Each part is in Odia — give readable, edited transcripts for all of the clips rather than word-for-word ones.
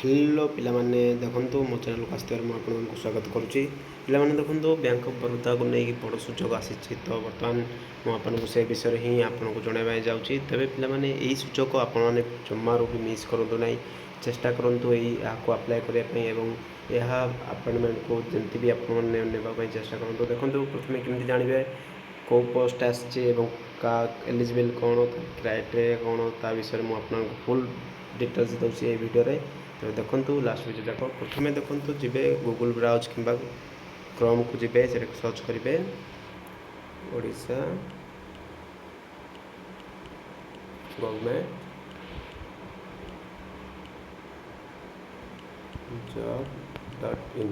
ହ୍ୟାଲୋ ପିଲାମାନେ, ଦେଖନ୍ତୁ, ମୋ ଚ୍ୟାନେଲକୁ ଆସିଥିବାରୁ ମୁଁ ଆପଣମାନଙ୍କୁ ସ୍ୱାଗତ କରୁଛି। ପିଲାମାନେ, ଦେଖନ୍ତୁ, ବ୍ୟାଙ୍କ ଅଫ୍ ବରୋଦାକୁ ନେଇକି ବଡ଼ ସୁଯୋଗ ଆସିଛି। ତ ବର୍ତ୍ତମାନ ମୁଁ ଆପଣଙ୍କୁ ସେ ବିଷୟରେ ହିଁ ଆପଣଙ୍କୁ ଜଣାଇବା ପାଇଁ ଯାଉଛି। ତେବେ ପିଲାମାନେ, ଏଇ ସୁଯୋଗ ଆପଣମାନେ ଜମାରୁ ବି ମିସ୍ କରନ୍ତୁ ନାହିଁ। ଚେଷ୍ଟା କରନ୍ତୁ ଏହାକୁ ଆପ୍ଲାଏ କରିବା ପାଇଁ ଏବଂ ଏହା ଆପଏଣ୍ଟମେଣ୍ଟକୁ ଯେମିତି ବି ଆପଣମାନେ ନେବା ପାଇଁ ଚେଷ୍ଟା କରନ୍ତୁ। ଦେଖନ୍ତୁ, ପ୍ରଥମେ କେମିତି ଜାଣିବେ କେଉଁ ପୋଷ୍ଟ ଆସିଛି ଏବଂ କା ଏଲିଜିବଲ୍ କ'ଣ, କ୍ରାଇଟେରିଆ କ'ଣ, ତା ବିଷୟରେ ମୁଁ ଆପଣଙ୍କୁ ଫୁଲ୍ ଡିଟେଲ୍ସ ଦେଉଛି ଏଇ ଭିଡ଼ିଓରେ। ତେବେ ଦେଖନ୍ତୁ ଲାଷ୍ଟ ଭିଡ଼ିଓ ଯାକ। ପ୍ରଥମେ ଦେଖନ୍ତୁ, ଯିବେ ଗୁଗୁଲ୍ ବ୍ରାଉଜ୍ କିମ୍ବା କ୍ରୋମ୍କୁ ଯିବେ, ସେଠି ସର୍ଚ୍ଚ କରିବେ Odisha government job dot in।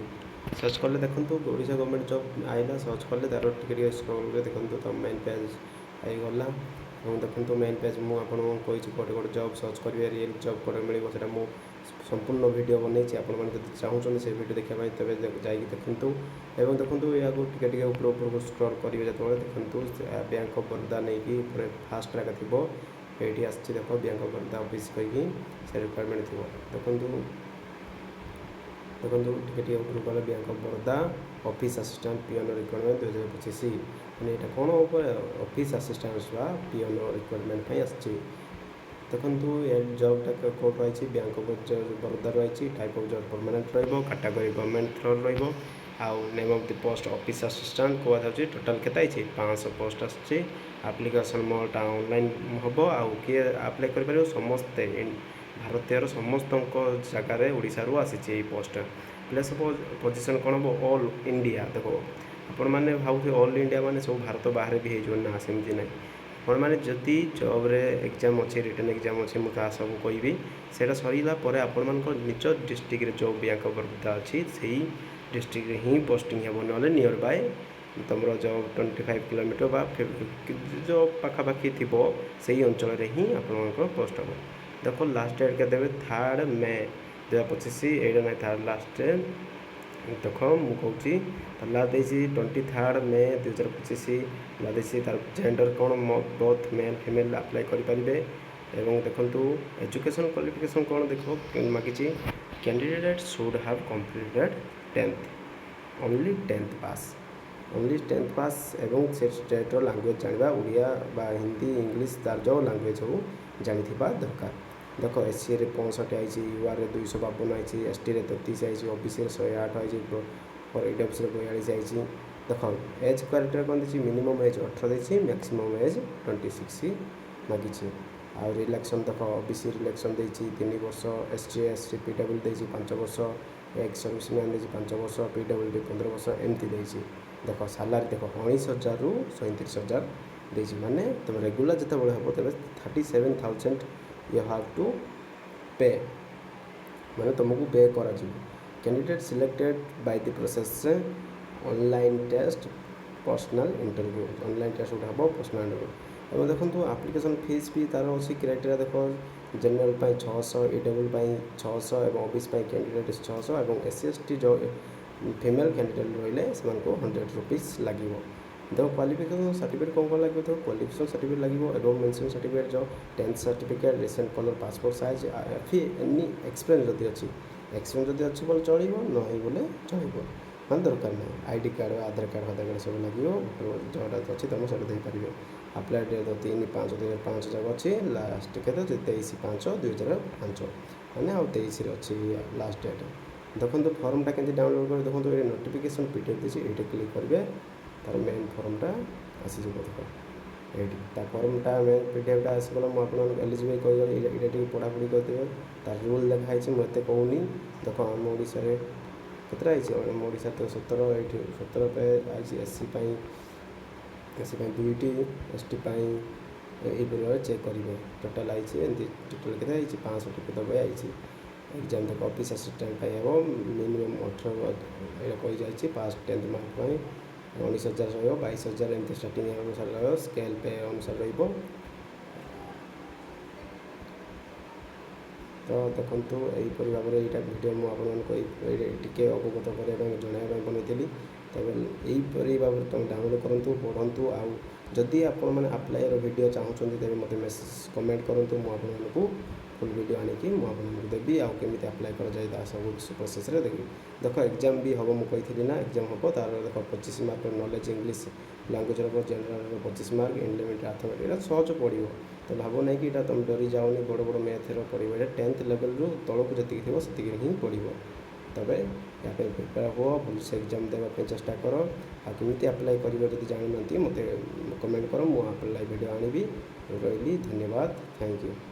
Search କଲେ ଦେଖନ୍ତୁ, ଓଡ଼ିଶା ଗଭର୍ଣ୍ଣମେଣ୍ଟ ଜବ୍ ଆଇଲା। ସର୍ଚ୍ଚ କଲେ ତା'ର ଟିକେ ଟିକେ ସ୍କ୍ରୋଲ୍ କରି ଦେଖନ୍ତୁ ତ ମେନ୍ ପେଜ୍ ହେଇଗଲା। ଏବଂ ଦେଖନ୍ତୁ, ମେନ୍ ପେଜ୍ ମୁଁ ଆପଣଙ୍କୁ କହିଛି ଗୋଟେ ଗୋଟେ ଜବ୍ ସର୍ଚ୍ଚ କରିବେ, ରିଏଲ୍ ଜବ୍ କୁଆଡ଼େ ମିଳିବ, ସେଇଟା ମୁଁ ସମ୍ପୂର୍ଣ୍ଣ ଭିଡ଼ିଓ ବନେଇଛି। ଆପଣମାନେ ଯଦି ଚାହୁଁଛନ୍ତି ସେ ଭିଡ଼ିଓ ଦେଖିବା ପାଇଁ, ତେବେ ଯାଇକି ଦେଖନ୍ତୁ। ଏବଂ ଦେଖନ୍ତୁ, ଏହାକୁ ଟିକେ ଟିକେ ଉପର ଉପରକୁ ସ୍କ୍ରୋଲ୍ କରିବେ ଯେତେବେଳେ, ଦେଖନ୍ତୁ, ବ୍ୟାଙ୍କ ଅଫ୍ ବରୋଦା ନେଇକି ଉପରେ ଫାଷ୍ଟ ଆଗ ଥିବ। ଏଇଠି ଆସିଛି ଦେଖ, ବ୍ୟାଙ୍କ ଅଫ୍ ବରୋଦା ଅଫିସ୍ କହିକି ସେ ରିକ୍ୱାରମେଣ୍ଟ ଥିବ। ଦେଖନ୍ତୁ, ଦେଖନ୍ତୁ, ଟିକେ ଟିକେ ଉପରକୁ ଗଲେ Bank of Baroda office assistant peon recruitment 2025। ମାନେ ଏଇଟା କ'ଣ ଉପରେ ଅଫିସ୍ ଆସିଷ୍ଟାଣ୍ଟ ବା ପିଅନ ରିକ୍ୱାରମେଣ୍ଟ ପାଇଁ ଆସିଛି। ଦେଖନ୍ତୁ, ଏ ଜବ୍ଟା କେଉଁଠୁ ଆସିଛି? ବ୍ୟାଙ୍କ ଅଫ୍ ବରୋଦାରୁ ଆସିଛି। ଟାଇପ୍ ଅଫ୍ ଜବ୍ ପରମାନେଣ୍ଟ ରହିବ, କାଟାଗୋରୀ ଗଭର୍ଣ୍ଣମେଣ୍ଟ ଥ୍ରୋରୁ ରହିବ ଆଉ name of the post office assistant କୁହାଯାଉଛି। ଟୋଟାଲ୍ କେତେ ଆସିଛି? 500 ପୋଷ୍ଟ ଆସିଛି। ଆପ୍ଲିକେସନ୍ ମୋଡ଼ଟା ଅନଲାଇନ୍ ହେବ। ଆଉ କିଏ ଆପ୍ଲାଏ କରିପାରିବ? ସମସ୍ତେ, ଭାରତୀୟର ସମସ୍ତଙ୍କ ଜାଗାରେ, ଓଡ଼ିଶାରୁ ଆସିଛି ଏଇ ପୋଷ୍ଟ। ପ୍ଲେସ୍ ଅଫ୍ ପୋଜିସନ୍ କ'ଣ ହେବ? All India. ଦେଖ, ଆପଣମାନେ ଭାବୁଥିବେ ଅଲ୍ ଇଣ୍ଡିଆ ମାନେ ସବୁ ଭାରତ ବାହାରେ ବି ହେଇଯିବ। ନା, ସେମିତି ନାହିଁ। ଆପଣମାନେ ଯଦି ଜବ୍ରେ ଏକ୍ଜାମ୍ ଅଛି, ରିଟେନ୍ ଏକ୍ଜାମ୍ ଅଛି, ମୁଁ ତାହା ସବୁ କହିବି। ସେଇଟା ସରିଲା ପରେ ଆପଣମାନଙ୍କ ନିଜ ଡିଷ୍ଟ୍ରିକ୍ଟରେ ଯେଉଁ ବ୍ୟାଙ୍କ ଅଫ୍ ବରୋଦା ଅଛି, ସେଇ ଡିଷ୍ଟ୍ରିକ୍ଟରେ ହିଁ ପୋଷ୍ଟିଂ ହେବ, ନହେଲେ ନିୟର ବାଇ ତୁମର ଯେଉଁ 25 କିଲୋମିଟର ବା ଯେଉଁ ପାଖାପାଖି ଥିବ, ସେଇ ଅଞ୍ଚଳରେ ହିଁ ଆପଣଙ୍କର ପୋଷ୍ଟ ହେବ। ଦେଖ, ଲାଷ୍ଟ ଡେଟ୍ କେତେ ଦେବେ? 3 ମେ 2025। ଏଇଟା ନାହିଁ ଥାର୍ଡ଼ ଲାଷ୍ଟ ଡେଟ୍। ଦେଖ, ମୁଁ କହୁଛି, ଲାଷ୍ଟ ଦେଇଛି 23 ମେ 2025 ଲାଷ୍ଟ ଦେଇଛି। ତାର ଜେଣ୍ଡର କ'ଣ? ବୋଥ୍ ମେଲ୍ ଫିମେଲ୍ ଆପ୍ଲାଏ କରିପାରିବେ। ଏବଂ ଦେଖନ୍ତୁ, ଏଜୁକେସନ୍ କ୍ୱାଲିଫିକେସନ୍ କ'ଣ ଦେଖ ମାଗିଛି। Candidate should have completed 10th, only 10th pass, only 10th pass। ଏବଂ ସେ ଷ୍ଟେଟ୍ର ଲାଙ୍ଗୁଏଜ୍ ଜାଣିବା, ଓଡ଼ିଆ ବା ହିନ୍ଦୀ, ଇଂଲିଶ, ତାର ଯେଉଁ ଲାଙ୍ଗୁଏଜ୍ ହଉ ଜାଣିଥିବା ଦରକାର। ଦେଖ, ଏସ୍ସିରେ 65 ଆଇଛି, ୟୁଆର୍ରେ 252 ଆଇଛି, ଏସ୍ଟିରେ 33 ଆଇଛି, ଓବିସିରେ 108 ଆଇଛି, ଇଡବ୍ଲ୍ୟୁଏସ୍ରେ 42 ଆଇଛି। ଦେଖ, ଏଜ୍ କ୍ରାଇଟେରିଆ କ'ଣ ଦେଇଛି? ମିନିମମ୍ ଏଜ୍ 18 ଦେଇଛି, ମ୍ୟାକ୍ସିମମ୍ ଏଜ୍ 26 ମାଗିଛି। ଆଉ ରିଲାକ୍ସନ୍ ଦେଖ, ଓବିସି ରିଲାକ୍ସନ୍ ଦେଇଛି 3 ବର୍ଷ, S T, S C, PW ଦେଇଛି 5 ବର୍ଷ, ଏକ୍ସ ସର୍ଭିସ୍ ମ୍ୟାନ୍ ଦେଇଛି 5 ବର୍ଷ, ପିଡବ୍ଲ୍ୟୁ ଡି 15 ବର୍ଷ, ଏମିତି ଦେଇଛି। ଦେଖ, ସାଲାରୀ ଦେଖ, 19 ହଜାରରୁ 37 ହଜାର ଦେଇଛି। ମାନେ ତୁମେ ରେଗୁଲାର ଯେତେବେଳେ ହେବ, ତେବେ 37,000 you have to pay, ମାନେ ତୁମକୁ ପେ କରାଯିବ। Candidate selected by the process online test, personal interview। Online test ଗୋଟେ ହେବ, ପର୍ସନାଲ୍ ଇଣ୍ଟରଭ୍ୟୁ। ଏବଂ ଦେଖନ୍ତୁ, ଆପ୍ଲିକେସନ୍ ଫିସ୍ ବି ତା'ର ଅଛି। କ୍ରାଇଟେରିଆ ଦେଖ, ଜେନେରାଲ୍ ପାଇଁ 600, ଇଡବ୍ଲ୍ୟୁ ପାଇଁ 600 ଏବଂ ଓବିସି ପାଇଁ କ୍ୟାଣ୍ଡିଡେଟ୍ 600 ଏବଂ ଏସ୍ ସି, ଏସ୍ ଟି ଯେଉଁ ଫିମେଲ୍ କ୍ୟାଣ୍ଡିଡେଟ୍ ରହିଲେ, ସେମାନଙ୍କୁ 100 ରୁପିସ୍ ଲାଗିବ। ଦେଖ, କ୍ୱାଲିଫିକେସନ୍ ସାର୍ଟିଫିକେଟ୍ କ'ଣ କ'ଣ ଲାଗିବ? ଦେଖ, କ୍ୱାଲିଫିକେସନ୍ ସାର୍ଟିଫିକେଟ୍ ଲାଗିବ ଏବଂ ମେନସନ୍ ସାର୍ଟିଫିକେଟ୍ ଯେଉଁ 10th certificate, recent colour passport size, if any experience ଯଦି ଅଛି। ଏକ୍ସପିରିଏନ୍ସ ଯଦି ଅଛି ବୋଲେ ଚଳିବ, ନାହିଁ ବୋଲେ ଚଳିବ, ମାନେ ଦରକାର ନାହିଁ। I D card, Aadhaar card ଫାଧାର କାର୍ଡ଼ ସବୁ ଲାଗିବ। ଯେଉଁଟା ଅଛି ତୁମେ ସେଇଟା ଦେଇପାରିବେ। ଆପ୍ଲାଏ ଡେଟ୍ 3/5/2005 ଯାକ ଅଛି। ଲାଷ୍ଟ କେତେ ଅଛି? 23/5/2005, ମାନେ ଆଉ 23ରେ ଅଛି ଲାଷ୍ଟ ଡେଟ୍। ଦେଖନ୍ତୁ, ଫର୍ମଟା କେମିତି ଡାଉନଲୋଡ଼୍ କରିବେ? ଦେଖନ୍ତୁ, ଏଇଠି ନୋଟିଫିକେସନ୍ ପିଡିଏଫ୍ ଦେଇଛି, ଏଇଠି କ୍ଲିକ୍ କରିବେ, ତାର ମେନ୍ ଫର୍ମଟା ଆସିଯିବ। ଦେଖ, ଏଇଠି ତା ଫର୍ମଟା, ମେନ୍ ପିଡିଏଫ୍ଟା ଆସିଗଲା। ମୁଁ ଆପଣମାନଙ୍କୁ ଏଲିଜିବଲ୍ କହିଗଲି। ଏଇଟା ଟିକେ ପଢ଼ାପଢ଼ି କରିଦେବେ। ତାର ରୁଲ୍ ଲେଖା ହେଇଛି, ମୁଁ ଏତେ କହୁନି। ଦେଖ, ଆମ ଓଡ଼ିଶାରେ କେତେଟା ହେଇଛି? ଆମ ଓଡ଼ିଶାରେ ତ 17, ଏଇଠି 17 ଆଇଛି। ଏସ୍ ସି ପାଇଁ, ଏସ୍ ସି ପାଇଁ ଦୁଇଟି, ଏସ୍ ଟି ପାଇଁ, ଏଇପରି ଭାବେ ଚେକ୍ କରିବେ। ଟୋଟାଲ୍ ଆଇଛି ଏମିତି। ଟୋଟାଲ୍ କେତେ ହେଇଛି? 500ଟି ପଦବୀ ଆଇଛି। ଏକ୍ଜାମ୍ ଦେଖ, ଅଫିସ୍ ଆସିଷ୍ଟାଣ୍ଟ ପାଇଁ ହେବ, ମିନିମମ୍ 18, ଏଇଟା କହିଯାଇଛି। ପାସ୍ 10th mark ପାଇଁ 19 ହଜାର ରହିବ, 22 ହଜାର ଏମିତି ଷ୍ଟାର୍ଟିଂ ଅନୁସାରେ ରହିବ, ସ୍କେଲ୍ ପେ ଅନୁସାରେ ରହିବ। ତ ଦେଖନ୍ତୁ, ଏହିପରି ଭାବରେ ଏଇଟା ଭିଡ଼ିଓ ମୁଁ ଆପଣମାନଙ୍କୁ ଏଇ ଟିକେ ଅବଗତ କରିବା ପାଇଁ, ଜଣାଇବା ପାଇଁ ବନେଇଥିଲି। ତେବେ ଏହିପରି ଭାବରେ ତୁମେ ଡାଉନଲୋଡ଼୍ କରନ୍ତୁ, ପଢ଼ନ୍ତୁ। ଆଉ ଯଦି ଆପଣମାନେ ଆପ୍ଲାଏର ଭିଡ଼ିଓ ଚାହୁଁଛନ୍ତି, ତେବେ ମୋତେ ମେସେଜ୍ କମେଣ୍ଟ କରନ୍ତୁ। ମୁଁ ଆପଣମାନଙ୍କୁ ଫୁଲ୍ ଭିଡ଼ିଓ ଆଣିକି ମୁଁ ଆପଣଙ୍କୁ ଦେବି ଆଉ କେମିତି ଆପ୍ଲାଏ କରାଯାଏ ତା ସବୁ ପ୍ରୋସେସ୍ରେ ଦେବି। ଦେଖ, ଏକ୍ଜାମ୍ ବି ହେବ, ମୁଁ କହିଥିଲି ନା, ଏକ୍ଜାମ୍ ହେବ ତାର। ଦେଖ, 25 ମାର୍କର ନଲେଜ୍ ଇଂଲିଶ ଲାଙ୍ଗୁଏଜ୍ ହେବ, ଜେନେରାଲ୍ର 25 ମାର୍କ, ଏଲିମେଣ୍ଟାରୀ ଆର୍ଥମେଟିକ୍। ଏଇଟା ସହଜ ପଡ଼ିବ ତ, ଭାବ ନାହିଁ କି ଏଇଟା ତୁମେ ଡରି ଯାଅନି, ବଡ଼ ବଡ଼ ମ୍ୟାଥର ପଡ଼ିବ। ଏଇଟା 10th ଲେଭେଲ୍ରୁ ତଳକୁ ଯେତିକି ଥିବ, ସେତିକି ହିଁ ପଡ଼ିବ। ତେବେ ୟା ପାଇଁ ପ୍ରିପେୟାର ହୁଅ, ଭଲସେ ଏକ୍ଜାମ୍ ଦେବା ପାଇଁ ଚେଷ୍ଟା କର। ଆଉ କେମିତି ଆପ୍ଲାଏ କରିବ ଯଦି ଜାଣିନାହାନ୍ତି, ମୋତେ କମେଣ୍ଟ କର, ମୁଁ ଆପ୍ଲାଏ ଭିଡ଼ିଓ ଆଣିବି। ରହିଲି, ଧନ୍ୟବାଦ, thank you.